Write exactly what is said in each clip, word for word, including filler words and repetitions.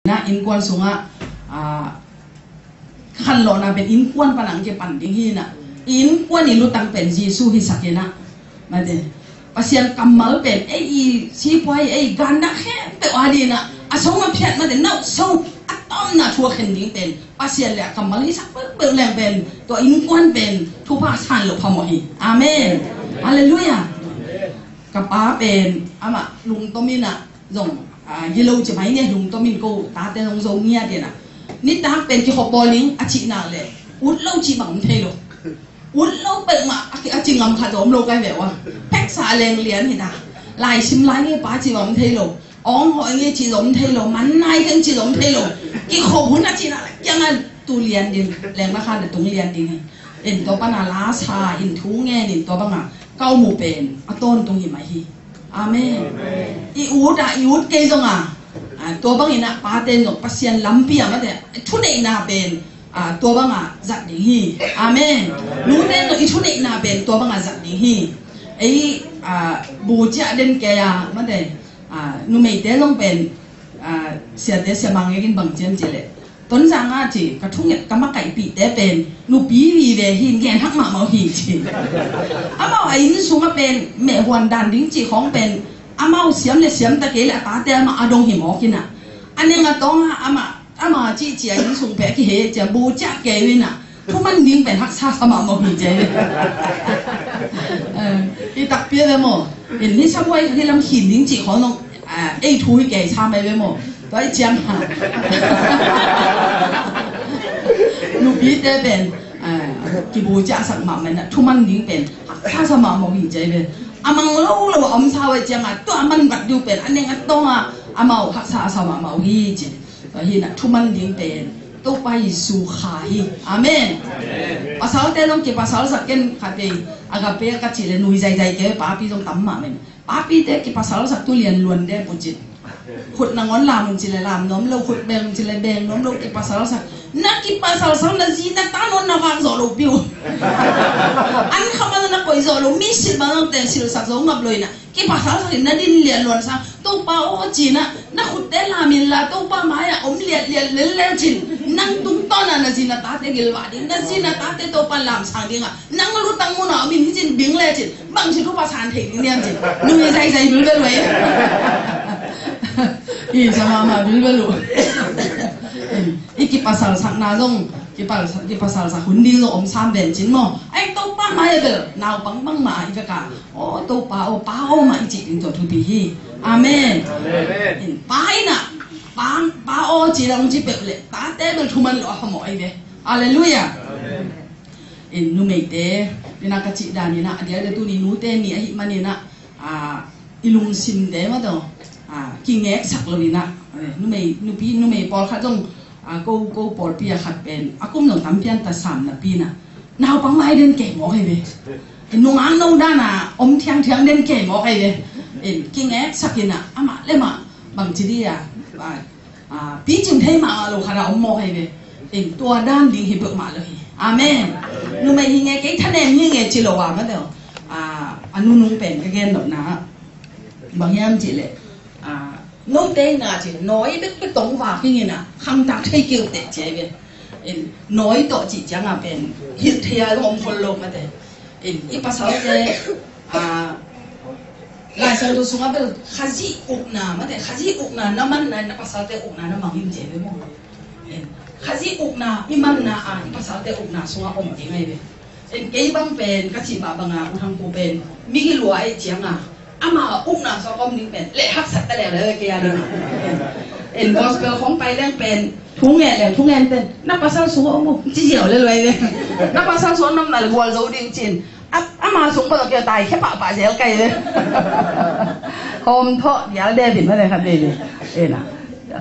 Na innkuan sungah, ah, khanlawhna pen innkuan panah kipan ding hi inah, innkuan i lutang pen Jesu hisak inah. Mate, Pasian kammal pen ei i sipuai ei gandah khempeuh a dinah a song a phiat mate nauh song a tawmna thu a khen ding pen Pasian le a kammal hisak peuhpeuh leng pen tua innkuan pen thupha san loh phamawh hi. Amen. Halleluiah. Ka pa pen amah lungtom inah zong, ah, gilo ci mai ne, lungtom in ko tate zong zo ngiat inah. Nitak pen kikhop bawl ning a cihnak le ut lo cih bang om thei lo. Ut lo peuhmah a ki, a ci ngam khat om lo kai ve ua. Pheksa leng lian hi ta. Lai sim lai nge pa ci bang om thei lo. Awng hawh nge ci zong om thei lo. Man nai keng ci zong om thei lo. Kikhop hun a cihnak le kiang a tu lian ding. Leng na khan a tung lian ding hi. In tua pana la sa in thu ngen in tua banga kau mu pen a tawntung hi mai hi. Amen. I ut ah i ut kei zong ah, ah, tua bangin ah pate zong Pasian lampi ah mate thuneihna pen, ah, tua bangah zat ding hi. Amen. Nute zong i thuneihna pen tua bangah zat ding hi. Ei, ah, bu ciah den kei ah mate, ah, numeite zong pen, ah, siate siamang ngekin bang ciam ci leh Tonzang ah ci ka thunget ka makaihpihte pen nupi vive hi, ngen hak mahmah uh hi ci. Amau a inn sungah pen mehhuan dan ding ci khawng pen amau siam le siam ta kei le a tate amah a dong hi mawk inah. A neng a tawng ah amah, amah cihcia inn sung pen a kihe cia bu ciah kei uh inah. Thuman ding pen haksa sa mahmah uh hi ci. Eh, i takpi a ve maw? In ni sabuai hi lam khin ding ci khawng nong Ah, ei thu hi kei sa mai ve maw? Tua i ciang ha. Nupite pen, ah, kibu ciah sak mah mai na thuman ding pen haksa sa mah mawh hi cai ve. A mang lo lo a om sa ve ciang a tua a man vat diu pen a neng a tong a amau haksa sa mah mawh hi ci. Tua hi na thuman ding pen Topa Jesu kha hi. Amen. Amen. Pasalte long kipasal sak ken khat ve Agape ka ci le nui zaizai ke papi long tam mah men. Papite kipasal sak tu lian luan de bucin. Khut nangawn lam un ci le lam nuam lo, khut beng un ci le beng nuam lo, kipasal sak. Na kipasal sak na zi na ta nawn na vang zawh lo piu. An kha bang na koih zawh lo, mi sil bang te sil sak zo ngap lo ina. Kipasal sak na din lian luan sak. Topa aw ci na, na khutte lam in la, Topa mai ah om liat liat lel lel cin. Nang tungtawn ah na zi na tate gilvah ding, na zi na tate Topa lam sang ding ah. Nang lutang mun ah om in hi cin bing le cin. Bang ci Topa san thei ding niam cin. Nui zaizai bilbel uh ei. I sa mahmah bilbel uh. I kipasal sakna zong, kipal, kipasal sak hun ding zong om sam ven cin maw. Ai Topa mai bel, naupang bangmah i vek a. Aw Topa, aw Pa aw mah i cih ding tua thupi hi. Amen. Amen. Pa ina, Pa, Pa aw ci dang ci peuh le, tate bel thuman lo a phamawh ai ve. Halleluiah. Amen. In numeite, ina ka cih dan ina, a diakdiak tuni nute ni ahih man ina, ah, i lungsimte mah tawh, ah, kingeksak lo ina, eh, numei, nupi, numei pawlkhat zong, ah, ko, ko pawlpi a khat pen, a kum zong tampian ta sam napi ina, naupang lai den kei mawk hi ve. Nungak no dan a, om thiangthiang den kei mawk hi ve. In, kingeksak ina, amah le mah, bang ci di a, ah, Ah, picing thei mahmah lo khat a om mawk hi ve. Tua dan ding hi peuhmah lo hi. Amen. Numei hi nge kei thanem hi nge ci lo a mah deuh. Ah, a nunung pen ka gen nopna bang hiam cih leh, ah, note ina cih nawi bekbek tong vak hi ina khangtak thei keu teh ci hi ve. Nawi tawh cih ciang a pen hilh thei a om khol lo mah deuh. I pasalte, ah, Lai Siangtho sungah bel Khazih ukna, mate, Khazih ukna na manna in na pasalte ukna na mang in ci hi ve maw. Khazih ukna i manna a i pasalte ukna sungah om ding ahi ve. Kei bang pen ka cih mah banga U Thang Pu pen migilua ahi cianga ama ukna sungah om ding pen leh haksat ta leh leh kei a ding. Gospel khong pai leng pen thu ngen leng thu ngen pen na pasal sungah om uh ci ziau leh luai ve. Na pasal sungah om na leh gual zo ding cin. A, ama sung bang a kia tai khia pahpah zel kai le. Hawm thawh dial de bin ma le khat de le. Ena.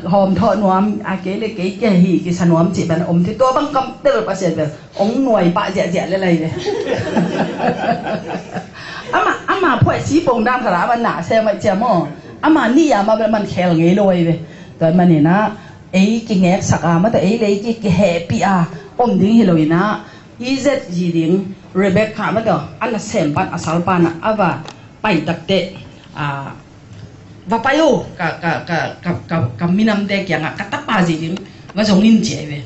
Hawm thawh nuam a kei le kei kia hi kisa nuam cih ban om thei tua bang kam bel Pasian bel ong nuai pah ziahziah le lai le. Ama, ama phuai si pong dang khat a ama na se mai cia maw. Ama ni a ma bel man khel ngei lo ai ve. Tua man ina ei kingeksak a ma tua ei le ei ki, kihehpih a om ding hi lo ina. I zet zi ding Rebekah mah tawh a nasem pan a sal pan ah a va pai takteh, a, va pai o, ka, ka, ka, ka, ka, ka minamte kiangah ka tapa zi ding va zong in ci ahi ve.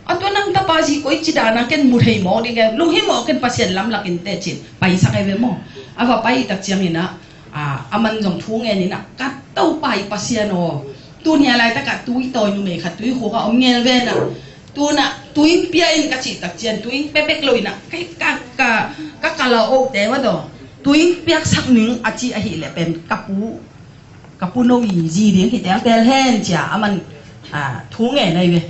A tua nang tapa zi koi ci dana ken mu thei mawk ding e, lunghimawh ken Pasian lamlak in teh ci-in paisak ahi ve maw. A va pai tak ciangin ah, a, aman zong thu ngen in ah, ka Topa i Pasian aw, tuni a laitakah tui tawi numei khat tuikhuk ah om ngel ve na, tuna tui pia in ka cih tak ciang tui pia bek lo in ah, ka, ka, ka, ka kalaote mah tawh tui piaksak ning a ci ahih leh pen ka pu, ka pu no i zi ding hi teltel hen ci-a aman, a, thu ngen ahi ve.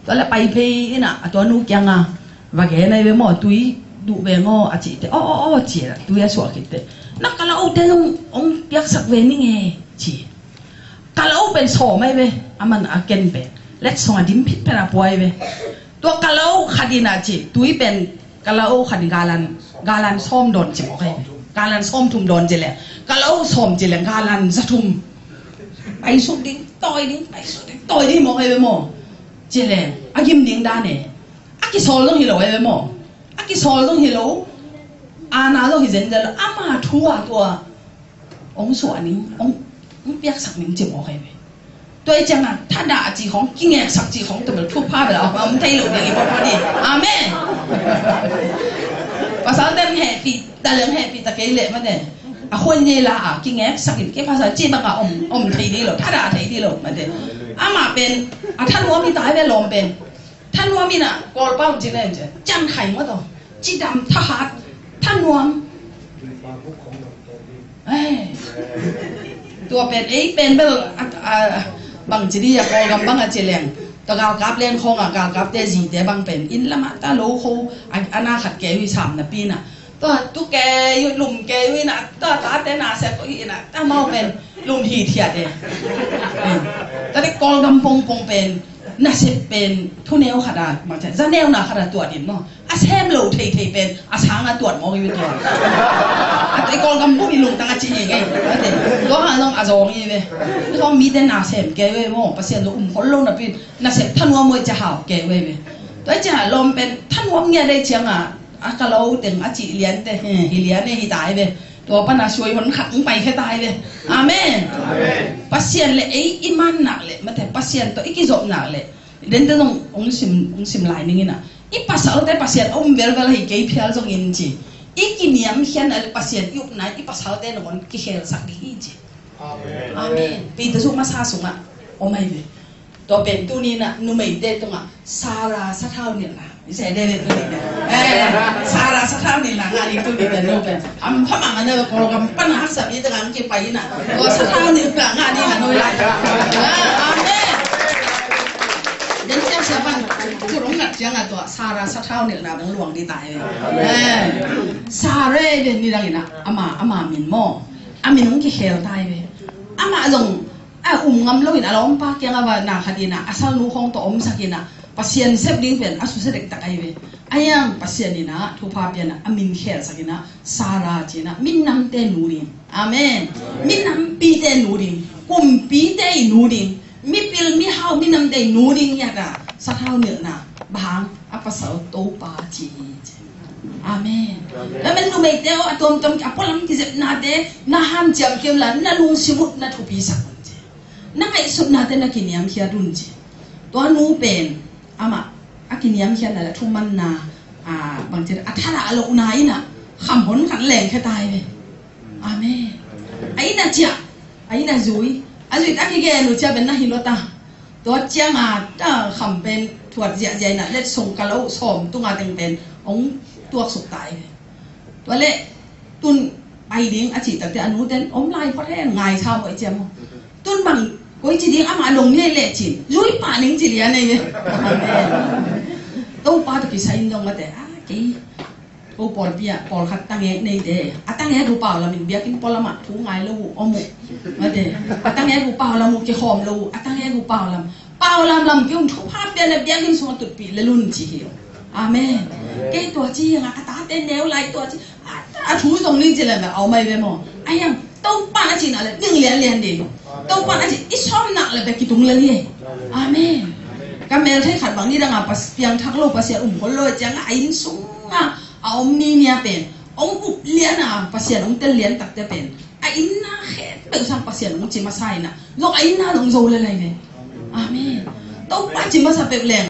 Tua leh pai phei in ah, a tua nu kiangah va gen ahi ve maw, tui duh veng aw a cih teh, aw, aw, aw, ci-a tui a suah khit teh, na kalaote zong hong piaksak ve ning e ci. Kalao pen sawm ahi ve, aman a ken pen letsong a dim phit phen a pua ahi ve. Tua kalao khat in ah ci, tui pen kalao khat in galan, galan sawm dawn ci mawk ahi ve. Galan sawm thum dawn ci leh, kalao sawm ci leh galan za thum. Pai suk ding, tawi ding, pai suk ding, tawi ding mawk ahi ve maw. Ci leh a gim ding dan e. A kisawl zong hi lo ahi ve maw. A kisawl zong hi lo. Aana zong hi zenzen lo. Ama thu a tua hong suah ning, hong, hong piaksak ning ci mawk ahi ve. Tua i ciangah thadah a ci khong, kingeksak ci khong, tua bel thupha bel a om thei lo ding i pawt pawt hi. Amen. Pasalte hong hehpih ta leh, hong hehpih ta kei leh mate, a khuan ngei la a kingeksak in, kei pasal ci bangah om, om thei ding lo, thadah thei ding lo mate. Amah pen a thanuam hi ta ahi ve, lawm pen. Thanuam in ah, Kawlpau ci len ci, ciangkhai maw tawh, cidam thahat, thanuam. Eh. Tua pen, ei pen bel, a, a, bang ci di a, Kawlgam bang a ci leng, tua galkap len khawng a, galkapte zite bang pen inn lamah ta lo kho, a, a na khat kei uh hi sam napi in ah, tua tu kei uh, lum kei uh in ah, tua tate nasep uh hi in ah, ta mau pen lum hithiat e. Eh. Tate Kawlgam pongpong pen nasep pen thuneu khat a, mangcia, zaneuna khat a tuat in maw, a sem lo theithei pen a sang a tuat mawk hi ve tua. A te Kawlgam bum i lungtang a ci hi ngei. A te tua hang zong a zawng hi ve. Tua mite nasem kei ve maw, Pasian lo um khol lo napi in nasep thanuam maw i ci hau kei ve ve. Tua i ci hau lawm pen thanuam ngiat dei ciangah, a ka lo teng a cih lian te, hi, hi lian e, hi tai ve. Tua pana suai hon khat hong pai khe tai ve. Amen. Amen. Pasian le ei i man nak le mate, Pasian tawh i kizop nak le, dente zong hong sim, hong sim lai ning in ah, i pasalte Pasian a um velvel hi kei phial zongin ci, i kiniamkhiatna le Pasian i upna i pasalte nangawn kikhelsak ding hi ci. Amen. Amen. Peter sung masa sungah om ahi ve. Tua pen tuni in ah numeite tungah Sarah sathau nilhna. I se de le tuni in ah. Eh, Sarah sathau nilhna ngah ding tuni in ah nu pen. Am phamang a na Kawlgam pan a haksa mi tengah ang kipai in ah. Tua sathau nilhna ngah ding a nu lai. Ah, amen. Den siang sia pan, tu rong ngat siang a tua Sarah sathau nilhna bang luang di tai. Eh, Sarah den ni dang in ah, ama, ama min maw. A min hong kikhel tai ve. Ama zong a um ngam loin a lawmpa kiangah va na khat in ah, a salnu khawng tawh omsak in ah, Pasian sep ding pen a susia dektak ahi ve. A iang Pasian in ah thupha pian ah, a min khelsak in ah, Sarah ci in ah, minamte nu ding. Amen. Minampite nu ding. Kumpite i nu ding. Mipil, mihau, minamte i nu ding i at ah, sathau nilhna. Bang hang, a pasal Topa ci hi ci. Amen. Amen. Tua men numeite aw, a tuamtuam a pualam kizepnate na hanciam kei un la, na lungsim uh na thupisak un ci. Na ngaihsutnate na kiniamkhiat un ci. Tua nu pen amah a kiniamkhiatna le thumanna, a, bangci a thadah lohna in ah khamhon khat lengkhia tai ve. Amen. A inn ah ciah, a inn ah zui, a zui a kigen uh ciah pen na hi lo ta. Tua ciangah ta kham pen thuat ziahziah in ah letsong ka lo sawm tunga teng pen hong tuaksuk ta hi. Tua leh tun pai ding a cih takte a nu ten om lai phot hen, ngai sa mawh i ciam maw. Tun bang koi ci ding amah a dong ngei leh cin zui pah ning ci lian ei ve. Topa tawh kisai in dong mate, a kei ko pawlpi ah pawlkhat tangek neite, a tangek uh pau lamin biakinn pualamah thu ngai lo uh om uh. Mate, a tangek uh pau lam uh kikhawm lo uh, a tangek uh pau lam. Pau lam lam kium thupha pian le biakinn sungah tutpih le lun ci hi uh. Amen. Kei tua ci hi nga, a tate neu lai tua ci, a, a thu zong ning ci le a om ai ve maw. A hiang Topa na cihna le ding lianlian ding. Topa na cih i sawm nak le bek kitung le lian. Amen. Ka mel thei khat bang ni dang a pas piang thak lo, Pasian um khol lo ciang a inn sung a a om ni nia pen ong up lian a Pasian ong tel lian takte pen a inn na khet peuh sang Pasian hong ci masa in ah, zong a itna zong zo le lai ve. Amen. Topa ci masa peuh leng